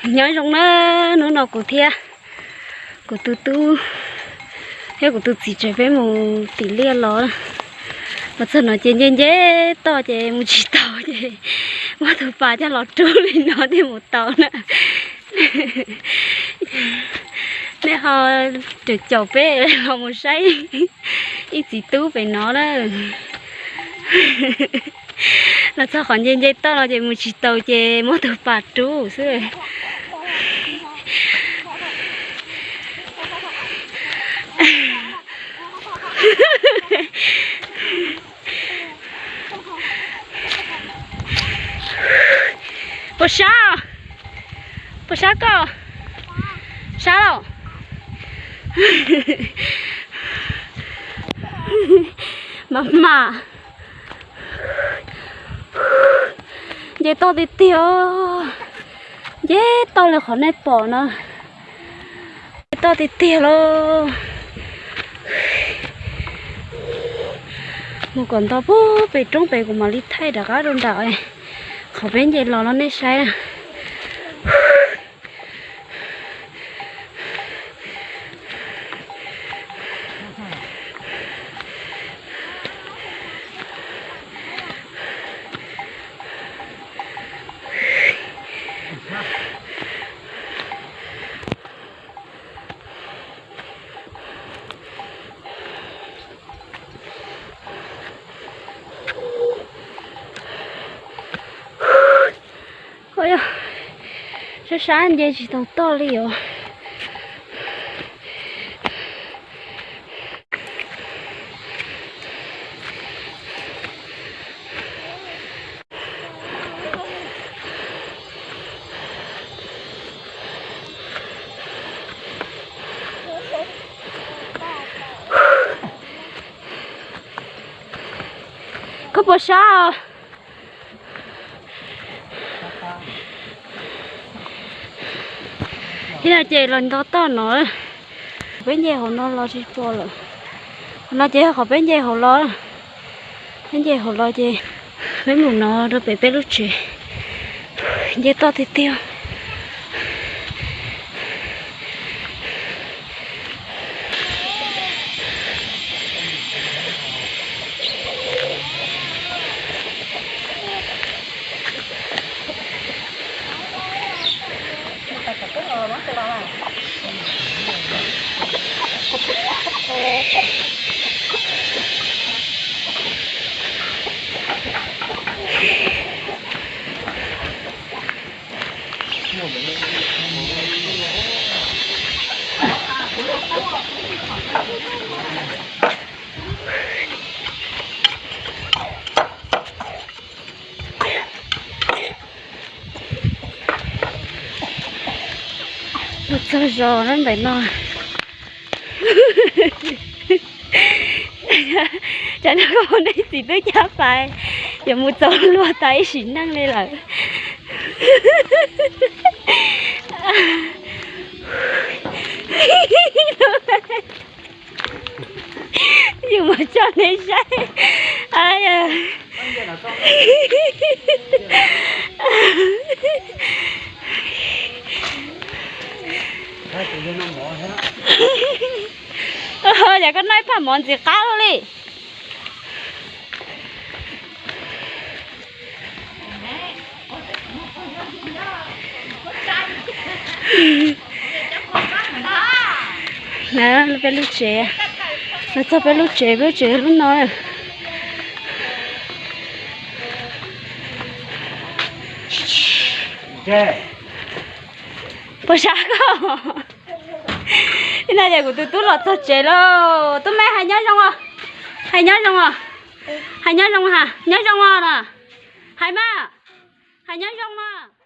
Nyob zoo na, hnub no kuv thiab kuv tus tub thiab kuv tus txiv tsev peb mus tim liaj los. Los txog no ces nce nce toj ces mus tsis tau ces muab tus pas coj los rub li no thiaj mus tau na. Nej ho caum caum peb los mus saib ib txiv tub pem no na. Los txog qhov nce nce toj no ces mus tsis tau ces muab tus pas rub xwb. Puas sab? Puas sab koj? Sab los? Mas mas nce toj tiag tiag, nce toj li qhov nej pom no. Nce toj tiag tiag lauj. Mus kom nto pug pem roob pem kuv mam li thaij rov qab rau nram qhov peb nce los no nej saib na. Sab sab nce tsis tau toj li os. Koj puas sab? Ib no ces los nto toj no, peb nce hauv no los tsis pom lawm. Qhov no ces yog qhov peb nce hauv los, peb nce hauv los ces peb mus no rau pem peb lub tsev, nce toj tiag tiag. Mus txog zos na ntawm no. Cov no koj mus nej txiv tub cab fais, yuav mus txaus luag tas ib sim neej li lawm. Yus mus tso nej saib. Yog koj noj ib phaj mov ntxim qab luaj li. Na peb lub tsev, los txog peb lub tsev, peb lub tsev lub no. Puas sab koj? Ib no ces kuv tus tub los txog tsev lauj. Tub me hais nyob zoo os. Hais nyob zoo os. Hais nyob zoo ha, nyob zoo os na. Hais mas, hais nyob zoo os.